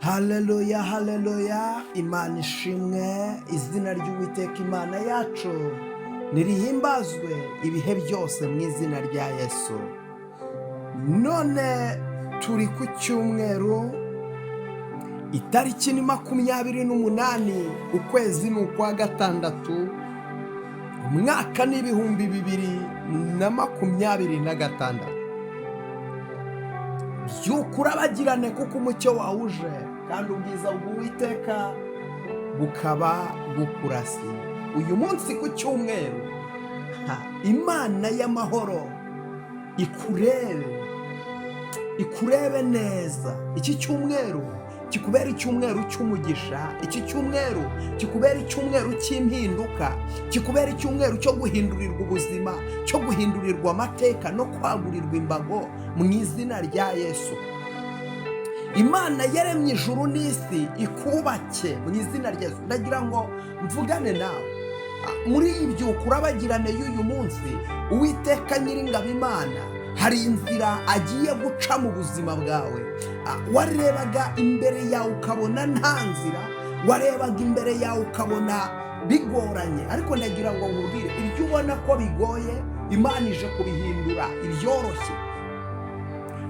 Haleluya, haleluya! Imana ishimwe. Izina ry'Uwiteka Imana yacu nirihimbazwe ibihe byose mu izina rya Yesu. None turi ku cyumweru, itariki ni 28, ukwezi ni ukwa gatandatu, umwaka ni 2026. Byuka urabagirane, kuko umucyo wawuje kandi ubwiza bw'Uwiteka bukaba bukurasiye. Uyu munsi ku cyumweru, Imana y'amahoro ikurebe, ikurebe neza. Iki cyumweru kikubera icyumweru cy'umugisha, iki cyumweru kikubera icyumweru cy'impinduka, kikubera icyumweru cyo guhindurirwa ubuzima, cyo guhindurirwa amateka no kwagurirwa imbago mu izina rya Yesu. Imana yaremye ijuru n'isi ikubake mu izina rya Yesu. Ndagira ngo mvugane nawe muri iyi byuka urabagirane y'uyu munsi. Uwiteka Nyiringabo Imana hari inzira agiye guca mu buzima bwawe. Warebaga imbere yawe ukabona nta nzira, warebaga imbere yawe ukabona bigoranye, ariko ndagira ngo nkubwire: ibyo ubona ko bigoye, Imana ije kubihindura ibyoroshye.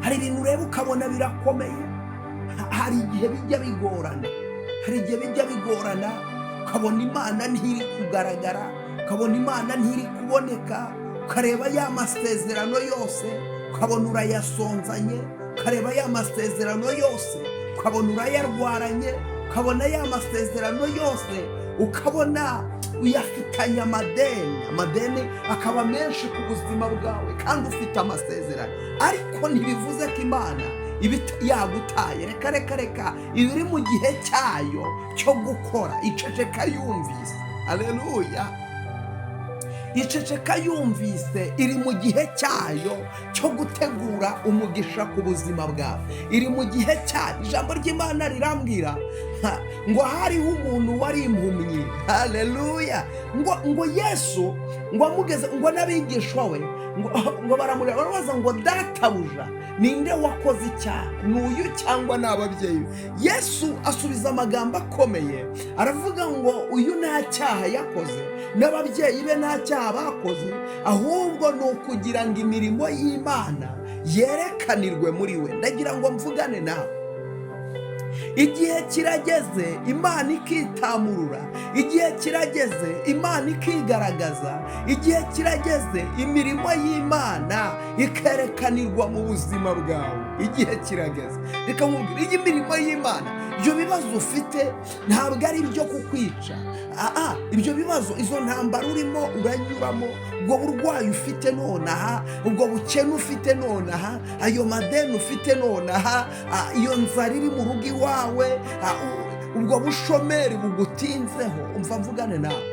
Hari ibintu ureba ukabona birakomeye. Hari igihe bijya bigorana, hari igihe bijya bigorana, ukabona Imana ntiri kugaragara, ukabona Imana ntiri kuboneka, ukareba ya masezerano yose ukabona urayasonzanye, ukareba ya masezerano yose ukabona urayarwaranye, ukabona ya masezerano yose ukabona uyafitanye amadeni, amadeni akaba menshi ku buzima bwawe kandi ufite amasezerano. Ariko ntibivuze ko Imana iba yagutaye. Reka, reka, reka! Iba iri mu gihe cyayo cyo gukora. Iceceka yumvise. Aleluya! Iceceka yumvise. Iri mu gihe cyayo cyo gutegura umugisha ku buzima bwawe, iri mu gihe cyayo. Ijambo ry'Imana rirambwira ngo hariho umuntu wari impumyi. Haleluya! Ngo Yesu ngo amugeze, ngo n'abigishwa we ngo baramureba, barabaza ngo: "Databuja, ninde wakoze icyaha, ni uyu cyangwa ni ababyeyi be?" Yesu asubiza amagambo akomeye, aravuga ngo: "Uyu nta cyaha yakoze, n'ababyeyi be nta cyaha bakoze, ahubwo ni ukugira ngo imirimo y'Imana yerekanirwe muri we." Ndagira ngo mvugane nawe. Igihe kirageze Imana ikitamurura, igihe kirageze Imana ikigaragaza, igihe kirageze imirimo y'Imana ikerekanirwa mu buzima bwawe. Igihe kirageze. Reka nkubwire, iyi mirimo y'Imana, ibyo bibazo ufite ntabwo ari ibyo kukwica. Ibyo bibazo, izo ntambara urimo uranyuramo, ubwo burwayi ufite nonaha, ubwo bukene ufite nonaha, ayo madeni ufite nonaha, iyo nzara iri mu rugo iwawe, ubwo bushomeri bugutinzeho, umva mvugane nawe,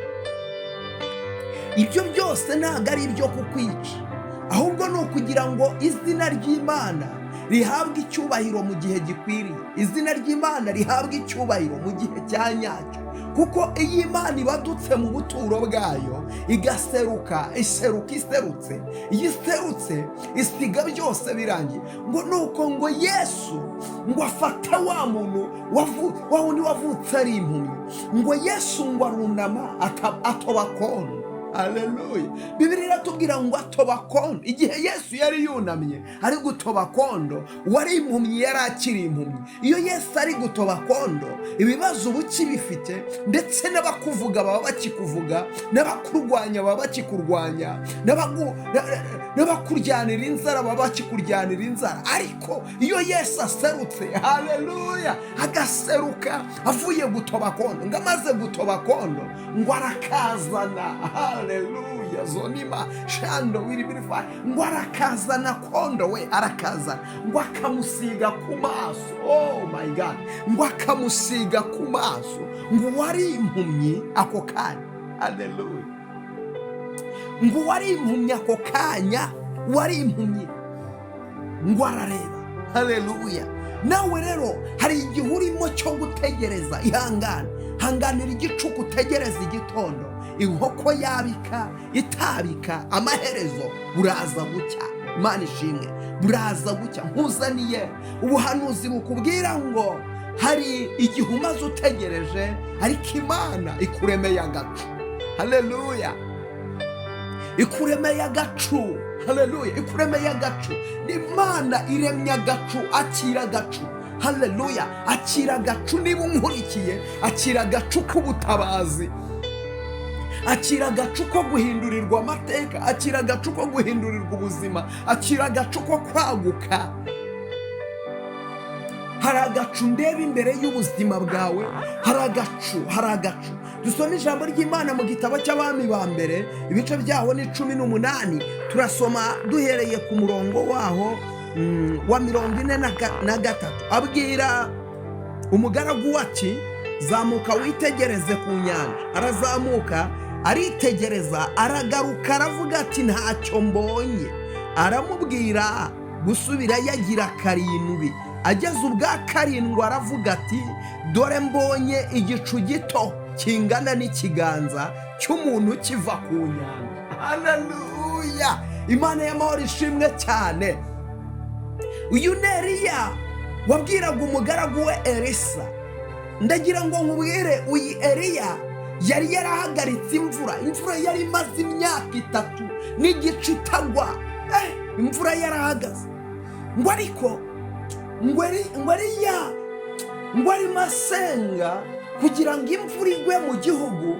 ibyo byose ntabwo ari ibyo kukwica, ahubwo ni ukugira ngo izina ry'Imana rihabwe icyubahiro mu gihe gikwiriye, izina ry'Imana rihabwe icyubahiro mu gihe cya nyacyo. Kuko iyo Imana ibadutse mu buturo bwayo igaseruka, iseruka iserutse. Iyo iserutse isiga byose birangiye. Ngo nuko ngo Yesu ngo afata wa muntu wa wundi wavutse ari impumyi, ngo Yesu ngo arunama atoba kondo. Aleluya! Bibiliya iratubwira ngo atoba kondo. Igihe Yesu yari yunamye ari gutoba kondo, wari impumyi yari akiri impumyi. Iyo Yesu ari gutoba kondo, ibibazo uba ukibifite, ndetse n'abakuvuga baba bakikuvuga, n'abakurwanya baba bakikurwanya, n'abakuryanira inzara baba bakikuryanira inzara. Ariko iyo Yesu aserutse, haleluya, agaseruka avuye gutoba kondo, ngo amaze gutoba kondo ngo arakazana. Haleluya! Zonima shando wiribirifa, ngo arakazana kondo we, arakazana, ngo akamusiga ku maso. Oh my God! Ngo akamusiga ku maso, ngo wari impumyi ako kanya, haleluya, ngo wari impumyi ako kanya, wari impumyi ngo arareba. Haleluya! Nawe rero hari igihe urimo cyo gutegereza. Ihangane, hanganira igicuku, utegereze igitondo. Inkoko yabika itabika, amaherezo buraza gucya. Imana ishimwe, buraza gucya. Nkuzaniye ubuhanuzi bukubwira ngo Hari igihe umaze utegereje, ariko Imana ikuremeye agacu. Haleluya! Ikuremeye agacu. Haleluya! Ikuremeye agacu. Imana iremye agacu. Akira agacu. Haleluya! Akira agacu. Niba unkurikiye, akira agacu k'ubutabazi, akira agacu ko guhindurirwa amateka, akira agacu ko guhindurirwa ubuzima, akira agacu ko kwaguka. Hari agacu ndeba imbere y'ubuzima bwawe. Hari agacu, hari agacu. Dusome ijambo ry'Imana mu gitabo cy'Abami ba Mbere, ibice byaho ni 18. Turasoma duhereye ku murongo waho wa 43. Abwira umugaragu we ati: "Zamuka witegereze ku nyanja." Arazamuka, aritegereza, aragaruka, aravuga ati: "Ntacyo mbonye." Aramubwira gusubira yagira karindwi. Ageze ubwa karindwi aravuga ati: "Dore mbonye igicu gito kingana n'ikiganza cy'umuntu kiva ku nyanja." Haleluya! Imana y'amahoro ishimwe cyane. Uyu ni Eliya wabwiraga umugaragu we Elisa. Ndagira ngo nkubwire, uyu Eliya yari yarahagaritse imvura. Imvura yari imaze imyaka 3 n'igice itagwa. Imvura yarahagaze. Ngo ariko ngo Eliya ngo arimo asenga kugira ngo imvura igwe mu gihugu,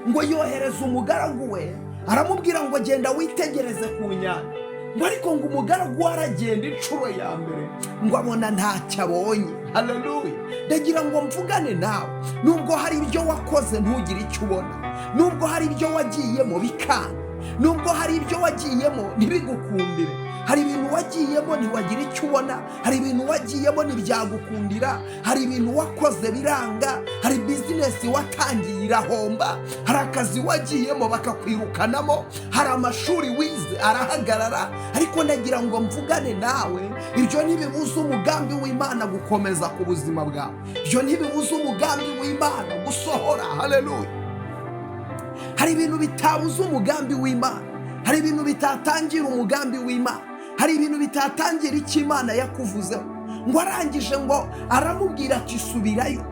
ngo yohereza umugaragu we, aramubwira ngo: "Genda witegereze ku nyanja." Ngo ariko ngo umugaragu we aragenda inshuro ya mbere, ngo abona ntacyo abonye. Haleluya! Ndagira ngo mvugane nawe. Nubwo hari ibyo wakoze ntugire icyo ubona, nubwo hari ibyo wagiyemo bikanga, nubwo hari ibyo wagiyemo ntibigukundire, hari ibintu wagiyemo ntiwagira icyo ubona, hari ibintu wagiyemo ntibyagukundira, hari ibintu wakoze biranga, hari bizinesi watangiye irahomba, hari akazi wagiyemo bakakwirukanamo, hari amashuri wize arahagarara, ariko ndagira ngo mvugane nawe: ibyo ntibibuza umugambi w'Imana gukomeza ku buzima bwawe. Ibyo ntibibuza umugambi w'Imana gusohora. Haleluya! Hari ibintu bitabuza umugambi w'Imana, hari ibintu bitatangira umugambi w'Imana, hari ibintu bitatangira icyo Imana yakuvuzeho. Ngo arangije ngo aramubwira ati: "Subirayo."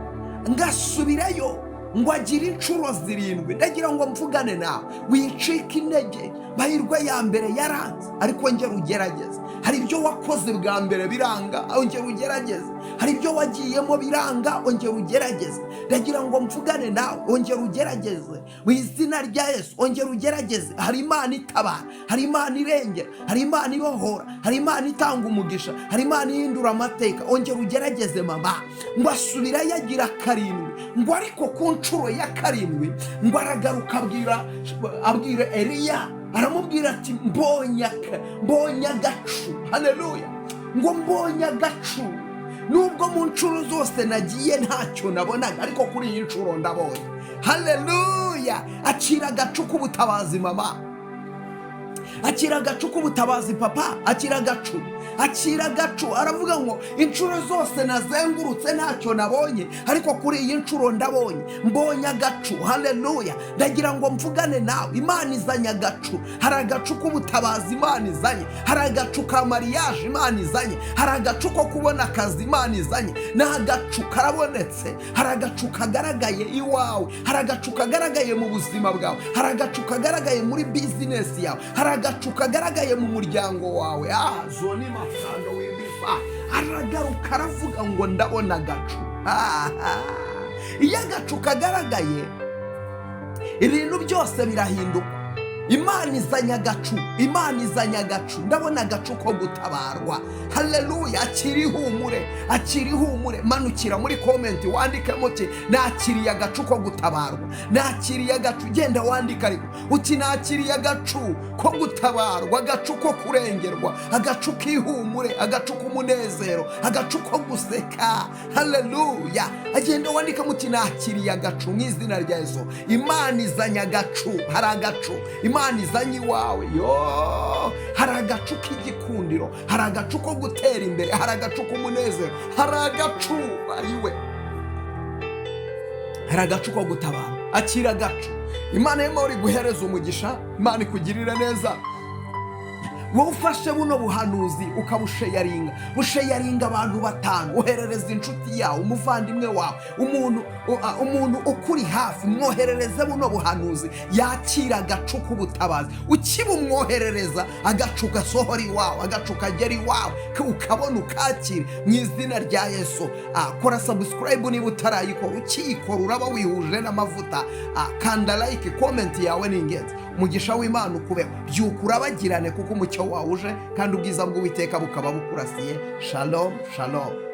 Ngo asubirayo, ngo agire inshuro zirindwi. Ndagira ngo mvugane nawe, wicike intege. Mahirwe ya mbere yaranze, ariko ngera ugerageze. Hari ibyo wakoze bwa mbere biranga, ongera ugerageze. Hari ibyo wagiyemo biranga, ongera ugerageze. Ndagira ngo mvugane nawe, ongera ugerageze mu izina rya Yesu. Ongera ugerageze. Hari Imana itabara, hari Imana irengera, hari Imana ibohora, hari Imana itanga umugisha, hari Imana ihindura amateka. Ongera ugerageze, mama. Ngo asubirayo agira karindwi. Ngo ariko ku nshuro ya karindwi ngo aragaruka, abwira Eliya, aramubwira ati: "Mbonye agacu." Haleluya! Ngo: "Mbonye agacu. Nubwo mu nshuro zose nagiye ntacyo nabonaga, ariko kuri iyi nshuro ndabonye." Haleluya! Akira agacu k'ubutabazi, mama. Akira agacu k'ubutabazi, papa. Akira agacu, akira agacu. Aravuga ngo: "Inshuro zose nazengurutse ntacyo nabonye, ariko kuri iyi nshuro ndabonye, mbonye agacu." Haleluya! Ndagira ngo mvugane nawe: Imana izanye agacu. Hari agacu k'ubutabazi Imana izanye, hari agacu ka mariage Imana izanye, hari agacu ko kubona akazi Imana izanye. Ni agacu karabonetse. Hari agacu kagaragaye iwawe, hari agacu kagaragaye mu buzima bwawe, hari agacu kagaragaye muri bizinesi yawe, hari agacu kagaragaye mu muryango wawe. Zoni mafando w'ibifa. Aragaruka aravuga ngo: "Ndabona agacu." Iyo agacu kagaragaye, ibintu byose birahinduka. Imana izanye agacu, Imana izanye agacu. Ndabona agacu ko gutabarwa. Haleluya! Akira ihumure, akira ihumure. Manukira muri comment wandikemo uti: "Nakiriye agacu ko gutabarwa, nakiriye agacu." Genda wandika ariko uti: "Nakiriye agacu ko gutabarwa, agacu ko kurengerwa, agacu k'ihumure, agacu k'umunezero, agacu ko guseka." Haleluya! Agenda wandikamo uti: "Nakiriye agacu mu izina rya Yesu." Imana izanye agacu. Hari agacu Imana izanye iwawe. Yo, hari agacu k'igikundiro, hari agacu ko gutera imbere, hari agacu k'umunezero, hari agacu ayiwe, hari agacu ko gutabara. Akira agacu. Imana y'amahoro iguhereza umugisha, Imana ikugirire neza. Wowe ufashe buno buhanuzi ukabusharinga, busharinga abantu batanu, oherereza inshuti yawe, umuvandimwe wawe, umuntu ukuri hafi, mwoherereze buno buhanuzi yakira agacu k'ubutabazi. Ukibumwoherereza, agacu gasohora iwawe, agacu kagera iwawe, ukabona ukakira mu izina rya Yesu. Kora subscribe niba utarayikora. Ukiyikora uraba wihuje n'amavuta. Kanda like, comment yawe ni ingenzi. Umugisha w'Imana ukubeho. Byuka urabagirane, kuko umucyo wawe uje kandi ubwiza bw'Uwiteka bukaba bukurasiye. Shalom, shalom.